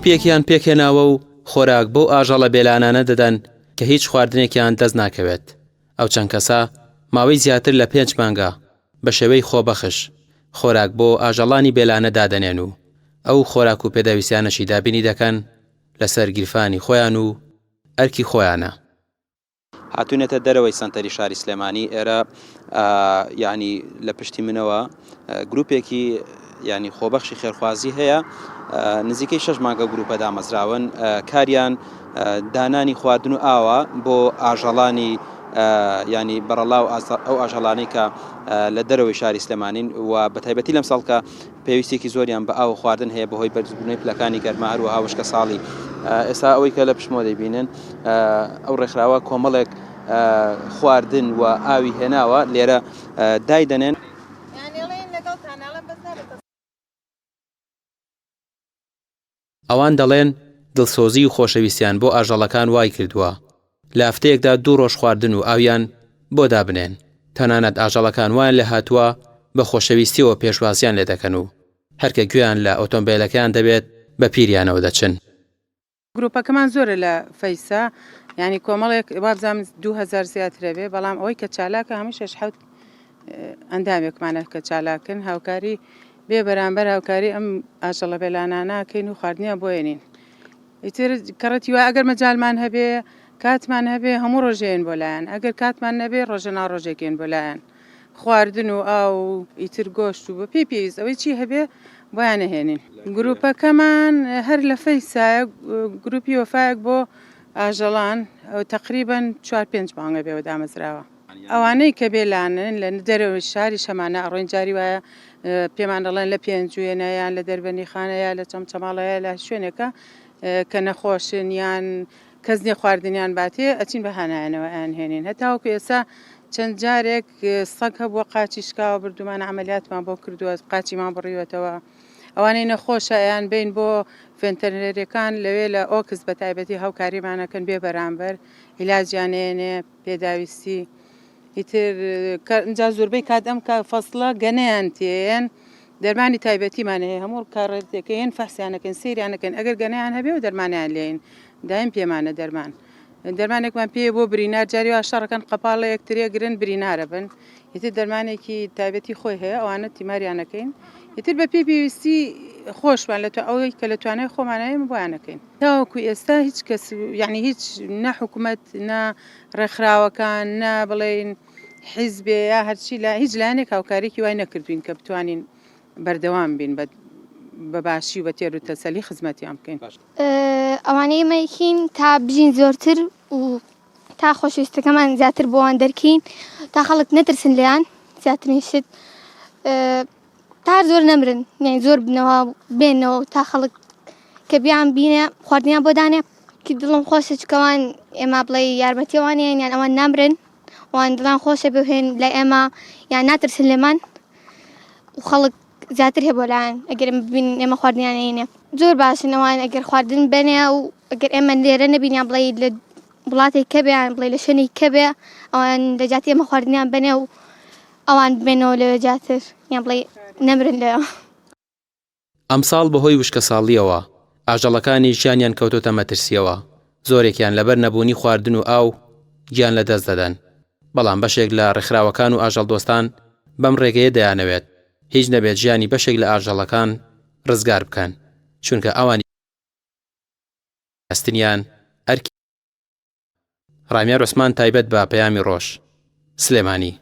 پێکیان پێکهێناوە و خۆراک بەو ئاژەڵە بێلانانە دەدەن کە هیچ خواردنێکیان دەست ناکەوێت. ئەو چەند کەسە ماوەی زیاتر لە پێنج مانگە بە شێوەی خۆبەخش خۆراک بۆ ئاژەڵانی بێلانە دادەنێن و ئەو خۆراک و پێداویستیانەشی دابینی دەکەن لەسەر گیرفانی خۆیان و ئەرکی خۆیانە. هاتوونەتە دەرەوەی سەنتەری شاری سلێمانی ئێرە یعنی لە پشتی منەوە گروپێکی ینی خۆبەخشی خێرخوازی هەیە نزیکەی شش مانگە گروپە دامەزراون کاریان دانانی خواردن و ئاوە بۆ ئاژەڵانی ینی بەڕەڵا و ئەو ئاژەڵانەی کە لە دەرەوەی شاری سلێمانین و بە تایبەتی لەم ساڵکە پێویستیەکی زۆریان بە ئاو و خواردن هەیە بەهۆی بەرزبوونەوەی پلەکانی گەرما هەروەها وشکەساڵی. ئێستا ئەوەی کە لە پشتمەوە دەیبینن ئەو ڕێکخراوە کۆمەڵێک خواردن و ئاوی هێناوە لێرە دایدەنێن. ئەوان دەڵێن دڵسۆزی و خۆشەویستیان بۆ ئاژەڵەکان وایکردووە لە هەفتەیەکدا دوو ڕۆژ خواردن و ئاویان بۆ دابنێن، تەنانەت ئاژەڵەکان وایان لێهاتووە بە خۆشەویستیەوە پێشوازیان لێدەکەن و هەر کە گوێیان لە ئۆتۆمبێلەکەیان دەبێت بە پیریانەوە دەچن. گروپەکەمان زۆرە لە فەیسا یانی کۆمەڵێک وابزانم 2000 زیاترە بێ بەڵام ئەوەی کە چالاکە هەمووی شەش حەوت ئەندامێکمانە کە چالاکن هاوکاری بێ بەرامبەر هاوکاری ئەم ئاژەڵە بێلاناناکەین و خواردنیان بۆیەنین ئیتر کەڕەتی وایە ئەگەر مەجالمان هەبێ کاتمان هەبێ هەموو ڕۆژێن بۆ لایەن ئەگەر کاتمان نەبێ ڕۆژە ناڕۆژێکێن بۆ لایەن خواردن و ئاو و ئیتر گۆشت و بە پێی پێویست ئەوەی چی هەبێ بۆیان ئەهێنین. گروپەکەمان هەر لە فەیسایە گروپی وەفایەک بۆ ئاژەڵان تەقریبەن چوار پێنج مانگە بێوە دامەزراوە. ئەوانەی کە بێ لانن لە دەرەوەی شاریش هەمانە ئەڕۆین جاری وایە پێمان دەڵێن لە پێنجوێنە یان لە دەربەندیخانە یا لە چەمچەماڵە یا لە شوێنێکە کە نەخۆشن یان کەس نیە خواردنیان باتێ ئەچین بە هانایانەوە ئەیان هێنین هەتاوەکو ئێستا چەند جارێک سەگ هەبووە قاچی شکاوە بردومانە عملیاتمان بۆ کردووە قاچیمان بڕیوەتەوە ئەوانەی نەخۆشە ئەیان بین بۆ فێنتەرنەریەکان لەوێ لە ئۆکس بە تایبەتی هاوکاریمانەکەن بێ بەرامبەر عیلاجیان ئێنێ پێداویستی ئیتر ئینجا زۆربەی کات ئەم کە فەسڵە گەنەیان تێن دەرمانی تایبەتیمان هەیە هەموو کاڕێتەکەین فەحسیانەکەن سەیریانەکەن ئەگەر گەنەیان هەبێ و دەرمانیان لێین دایم پێمانە دەرمان دەرمانێکمان پێ بۆ برینار جاری وا شەڕەکەن قەپاڵە یەکترێ گرن برینارە بن ئیتر دەرمانێکی تایبەتی خۆی هەیە ئەوانە تیماریانەکەین ئیتر بە پێی پێویستی خۆشمان لە ئەوەی کە لە توانای خۆمانایە بۆیانەکەین تاوەکو ئێستا هیچ کەس یعنی هیچ نە حکومەت نە ڕێکخراوەکان نە بڵێین حیزبێ یا هەرچی لە هیچ لایەنێک هاوکاریی وای نەکردوین کە بتوانین بەردەوام بین بە بە باشی و بە تێر و تەسەلی خزمەتیان بکەین. ئەوانەی ئێمە یەکین تا بژین زۆرتر و تا خۆشەویستەکەمان زیاتر بۆوان دەرکەین تا خەڵک نەترسن لێیان زیاترین شت تا زۆر نەمرن یانی زۆر بنەوە بێنەوە تا خەڵک کە بیان بینێ خواردنیان بۆ دانێ کی دڵم خۆشە چکەوان ئێمە بڵێ یارمەتیوانیان یان ئەوان نامرن وان دڵان خۆشە بهێن لای ئێمە یان ناترسن لێمان و خەڵک زیاتر هەیە بۆ لایەن ئەگەر ببین ئێمە خواردنیان ئەینێ زۆر باشن ئەوان ئەگەر خواردن بەنێ و ئەگەر ئێمە لێرە نەبینیان بڵێ لە وڵاتێک کە بێیان بڵێ لە شوێنێک کە بێ ئەوان لە جیاتی ئێمە خواردنیان بەنێ و ئەوان بمێنەوە لەوێ زیاتر یان بڵێ نەمرن لەوێ. ئەمساڵ بەهۆی وشکەساڵییەوە ئاژەڵەکانیش ژیانیان کەوتۆتە مەترسییەوە، زۆرێکیان لەبەر نەبوونی خواردن و ئاو گیان لەدەست دەدەن، بەڵام بەشێک لە ڕێکخراوەکان و ئاژەڵدۆستان بەم ڕێگەیە دەیانەوێت هیچ نەبێت ژیانی بەشێک لە ئاژەڵەکان ڕزگار بکەن، چونکە ئەوانیش پاراستنیان ئەرکی. ڕامیار عوسمان تایبەت بە پەیامی ڕۆژ، سلێمانی.